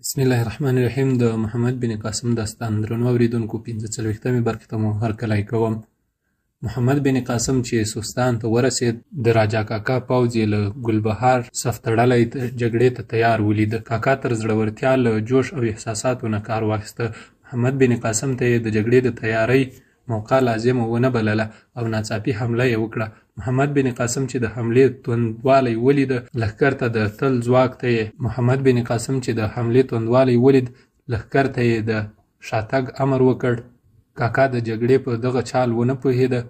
بسم الله الرحمن الرحیم د محمد بن قاسم داستان درنو اوریدونکو 45مې برخې ته مو هرکلی کوم. محمد بن قاسم چې سوستان ته ورسېد، د راجا کاکا پوځ یې له ګلبهار صف تړلی جګړې ته تیار ولید. کاکا تر زړورتیا له جوش او احساساتو نه کار واخیسته. محمد بن قاسم ته یې د جګړې د تیارۍ موقع لازمه ونه بلله او ناڅاپي حمله یې وکړه. محمد بن قاسم چې د حملې توندوالی ولید، لښکر ته د تل ځواک ته یې محمد بن قاسم چې د حملې توندوالی ولید، لښکر ته یې د شاتګ امر وکړ. کاکا د جګړې په دغه چال ونه پوهېده،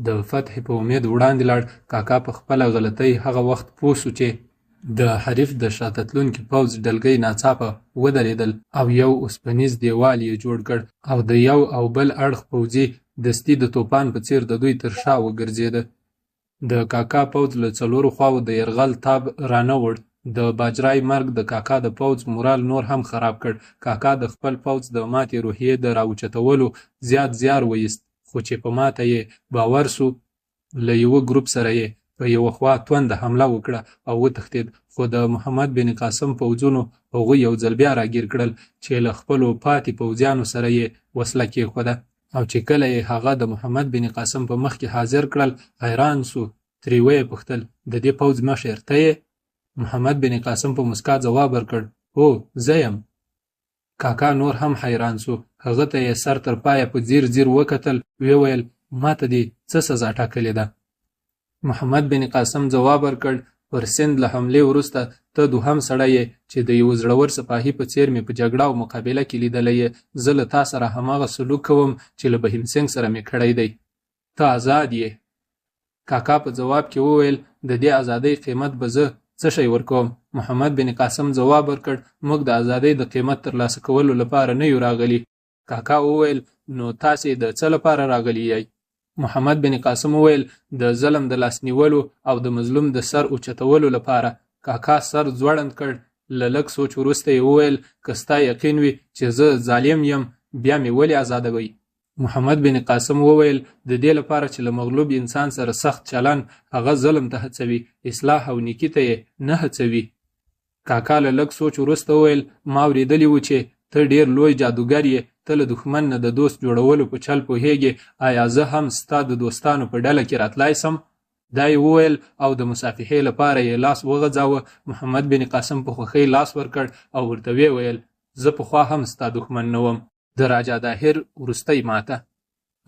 د فتحې په امید وړاندې لاړ. کاکا په خپله غلطۍ هغه وخت پوه سو چې د حریف د شاته تلونکي پوځ ډلګۍ ناڅاپه ودرېدل او یو اوسپنیز دیوال یې جوړ کړ او د یو او بل اړخ پوځي دستي د توپان په څېر د دوی تر شا وګرځېده. د کاکا پوځ له څلورو خواوو د یرغل تاب رانه وړ. د باجرای مرګ د کاکا د پوځ مورال نور هم خراب کړ. کاکا د خپل پوځ د ماتې روحیې د راوچتولو زیات زیار وایست، خو چې په ماته یې باور سو، له یوه ګروپ سره یې په یوه خوا تونده حمله وکړه او وتښتېد. خو د محمد بن قاسم پوځونو هغوی یو ځل بیا راګیر کړل چې له خپلو پاتې پوځیانو سره یې وسله کېښوده. او چې کله یې هغه د محمد بن قاسم په مخ کې حاضر کړل، حیران سو. ترې ویې پوښتل، د دې پوځ مشر ته یې؟ محمد بن قاسم په مسکا ځواب ورکړ، هو، زه یم. کاکا نور هم حیران سو. هغه ته یې سر تر پایه په ځیر ځیر وکتل، ویې ویل، ماته دې څه سزا ټاکلې ده؟ محمد بن قاسم ځواب ورکړ، پر سند له حملې وروسته ته دوهم سړی یې چې د یوه زړور سپاهي په څېر مې په جګړه او مقابله کې لیدلی یې. زه له تا سره هماغه سلوک کوم چې له بهیم سینګ سره مې کړی دی. ته ازاد یې. کاکا په ځواب کې وویل، د دې ازادۍ قیمت به زه څه شی ورکوم؟ محمد بن قاسم ځواب ورکړ، موږ د ازادۍ د قیمت ترلاسه کولو لپاره نه یو راغلي. کاکا وویل، نو تاسې د څه لپاره راغلي یئ؟ محمد بن قاسم وویل، د ظلم د لاس نیولو او د مظلوم د سر اوچتولو لپاره. کاکا سر ځوړند کړ. له لږ سوچ وروسته یې وویل، که ستا یقین وي چې زه ظالم یم، بیا مې ولې ازادوئ؟ محمد بن قاسم وویل، د دې لپاره چې له مغلوب انسان سره سخت چلن هغه ظلم ته هڅوي، اصلاح او نیکي ته یې نه هڅوي. کاکا له لږ سوچ وروسته وویل، ما اورېدلي وو چې ته ډېر لوی جادوګر یې، ته له دښمن نه د دوست جوړولو په چل پوهېږې. ایا زه هم ستا د دوستانو په ډله کې راتلای سم؟ دا یې وویل او د مصافحې لپاره یې لاس وغځاوه. محمد بن قاسم په خوښۍ لاس ورکړ او ورته ویې ویل، زه پخوا هم ستا دښمن نه وم. د راجا داهر وروستۍ ماته.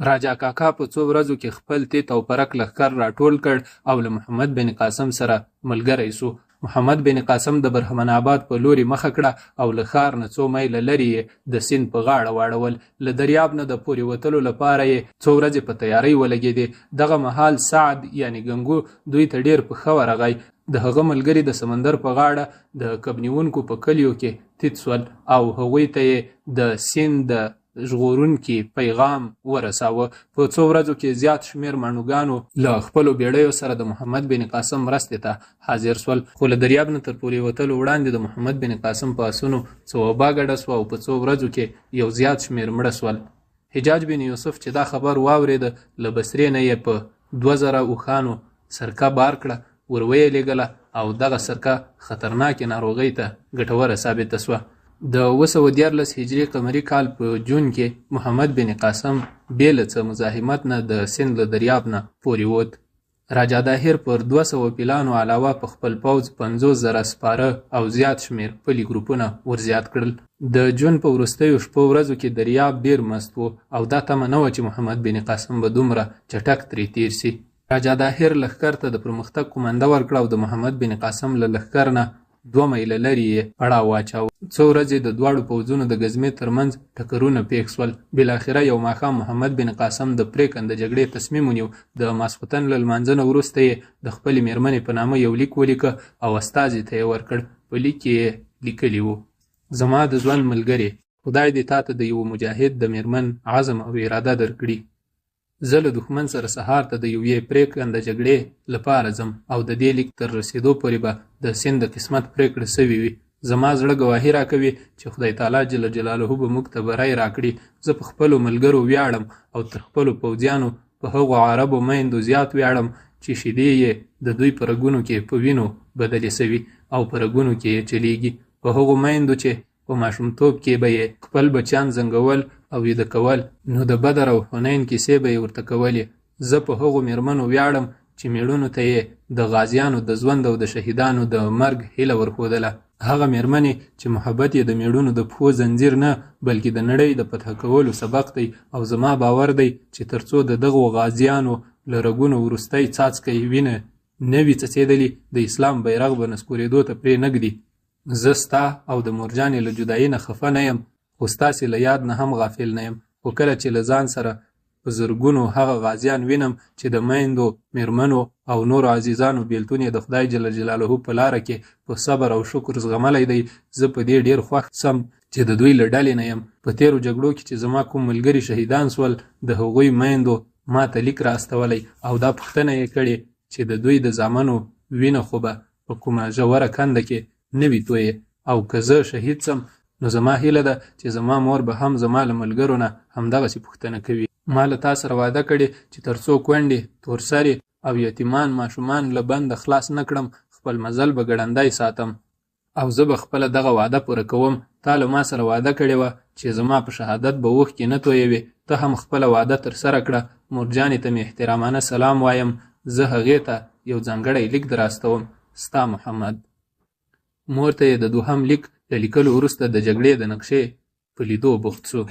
راجا کاکا په څو ورځو کې خپل تیت او پرک لښکر راټول کړ او له محمد بن قاسم سره ملګری سو. محمد بن قاسم د برهمن آباد په لوري مخه کړه او له ښار نه څو میله لرې یې د سیند په غاړه واړول. له دریاب نه د پورې وتلو لپاره یې څو ورځې په تیارۍ ولګېدې. دغه مهال سعد یعنې ګنګو دوی ته ډېر په ښه ورغی. د هغه ملګري د سمندر په غاړه د کب نیونکو په کلیو کې تیت سول او هغوی ته یې د سیند د ژغورونکي پیغام ورساوه. په څو ورځو کې زیات شمېر ماڼوګانو له خپلو بیړیو سره د محمد بن قاسم مرستې ته حاضر سول. خو له دریاب نه تر پورې وتلو وړاندې د محمد بن قاسم په اسونو څه وبا ګډه سوه او په څو ورځو کې یو زیات شمېر مړه سول. حجاج بن یوسف چې دا خبر واورېده، له بصرې نه یې په 2000 اوښانو سرکه بار کړه، ور ویې لېږله او دغه سرکه خطرناکې ناروغۍ ته ګټوره ثابته سوه. د 713 هجري قمري کال په جون کې محمد بن قاسم بې له څه مزاحمت نه د سند له دریاب نه پورې ووت. راجا داهر پر 200 پیلانو علاوه په خپل پوځ 50,000 سپاره او زیات شمېر پلي ګروپونه ورزیات کړل. د جون په وروستیو شپو ورځو کې دریاب ډېر مست و او دا تمه نه وه چې محمد بن قاسم به دومره چټک ترې تېر سي. راجا داهر لښکر ته د پرمختګ قومانده ورکړه او د محمد بن قاسم له لښکر نه 2 میله لرې یې پړاو واچاوه. څو ورځې د دواړو پوځونو د ګزمې ترمنځ ټکرونه پېښ سول. بالاخره یو ماښام محمد بن قاسم د پرېکنده جګړې تصمیم ونیو. د ماسخوتن له لمانځه نه وروسته یې د خپلې مېرمنې په نامه یو لیک ولیکه او استازي ته یې ورکړ. په لیک کې یې لیکلي وو: زما د ژوند ملګرې، خدای دې تا ته د یوه مجاهد د مېرمن عزم او اراده درکړي. زه له دښمن سره سهار ته د یوې پرېکنده جګړې لپاره ځم او د دې لیک تر رسېدو پورې به د سند د قسمت پرېکړه سوې وي. زما زړه ګواهي راکوي چې خدای تعالی جل جلاله به موږ ته بری راکړي. زه په خپلو ملګرو ویاړم او تر خپلو پوځیانو په هغو عربو میندو زیات ویاړم چې شیدې یې د دوی په رګونو کې په وینو بدلې سوي او په رګونو کې یې چلیږي. په هغو میندو چې په ماشومتوب کې به یې خپل بچیان زنګول او ویده کول، نو د بدر او حنین کیسې به یې ورته کولې. زه په هغو مېرمنو ویاړم چې مېړونو ته یې د غازیانو د ژوند او د شهیدانو د مرګ هیله ورښودله. هغه مېرمنې چې محبت یې د مېړونو د پښو ځنځیر نه، بلکې د نړۍ د فتح کولو سبق دی او زما باور دی چې تر څو د دغو غازیانو له رګونو وروستی څاڅکی وینه نه وي څڅېدلې، د اسلام بیرغ به نسکورېدو ته پرې نه ږدي. زه ستا او د مورجانې له جدایۍ نه خفه نه یم، خو ستاسې له یاد نه هم غافل نه یم. خو کله چې له ځان سره په زرګونو هغه غازیان وینم چې د میندو، مېرمنو او نورو عزیزانو بېلتون یې د خدای جل جلاله په لاره کې په صبر او شکر زغملی دی، زه په دې ډېر خوښ سم چې د دوی له ډلې نه یم. په تېرو جګړو کې چې زما کوم ملګري شهیدان سول، د هغوی میندو ما ته لیک را استولی او دا پوښتنه یې کړې چې د دوی د زامنو وینه خو به په کومه ژوره کنده کې نه وي تویې او که زه شهید سم نو زما هیله ده چې زما مور به هم زما له ملګرو نه همدغسې پوښتنه کوي. ما له تا سره وعده کړې چې تر څو کونډې، تورسرې او یتیمان ماشومان له بنده خلاص نه کړم، خپل مزل به ګړندی ساتم او زه به خپله دغه وعده پوره کوم. تا له ما سره وعده کړې وه چې زما په شهادت به اوښکې نه تویوې، ته هم خپله وعده ترسره کړه. مورجانې ته مې احترامانه سلام وایم، زه هغې ته یو ځانګړی لیک در استوم. ستا محمد. مور ته یې د دوهم لیک له لیکلو وروسته د جګړې د نقشې په لیدو بوخت شو.